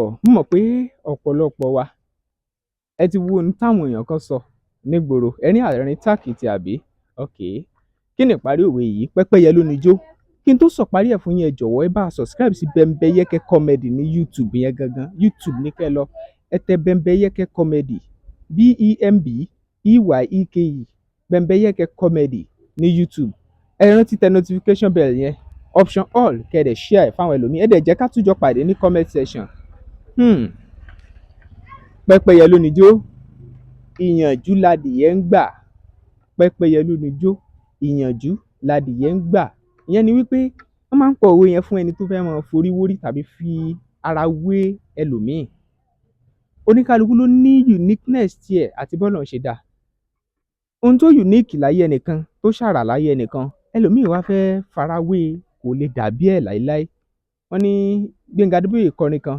Mo mọ̀ pé ọ̀pọ̀lọpọ̀ wa, ẹ ti wo ohun táwọn èèyàn kan sọ nígboro. Ẹ̀rín àárín tàkìtì àbí? Okay. Kí ni ìparí òwe yìí? Pẹ́pẹ́yẹ ló nijó. Kí n tó sọ parí ẹ̀ fún yín, ẹ jọ̀wọ́, ẹ bá subscribe sí Bembeyeke Comedy ní YouTube yẹn gangan. YouTube ní kẹ́ lọ. Ẹ tẹ Bembeyeke Comedy, Bembeyeke, Bembeyeke Comedy ní YouTube. Ẹ rántí tẹ notification bell yẹn, option all, kẹ́ ẹ dẹ̀ share ẹ̀ fáwọn ẹlòmíì. Ẹ dẹ̀ jẹ́ ká tún jọ pàdé ní comment section. Pẹ́pẹ́yẹ ló nijó, ìyànjú ladìyẹ ń gbà. Pẹ́pẹ́yẹ ló nijó, ìyànjú ladìyẹ ń gbà. Ìyẹn ni wípé wọ́n máa ń pa òwe yẹn fún ẹni tó fẹ́ máa forí wórí tàbí fi ara wé ẹlòmíì. Oníkálukú ló ní uniqueness tiẹ̀ àti bọ́lọ́run ṣe dá a. Ohun tó unique láyé ẹnìkan, tó ṣàrà láyé ẹnìkan, ẹlòmíì wá fẹ́ farawé, kò lè dàbí ẹ̀ láíláí. Wọ́n ní Gbénga Adébóyè kọrin kan.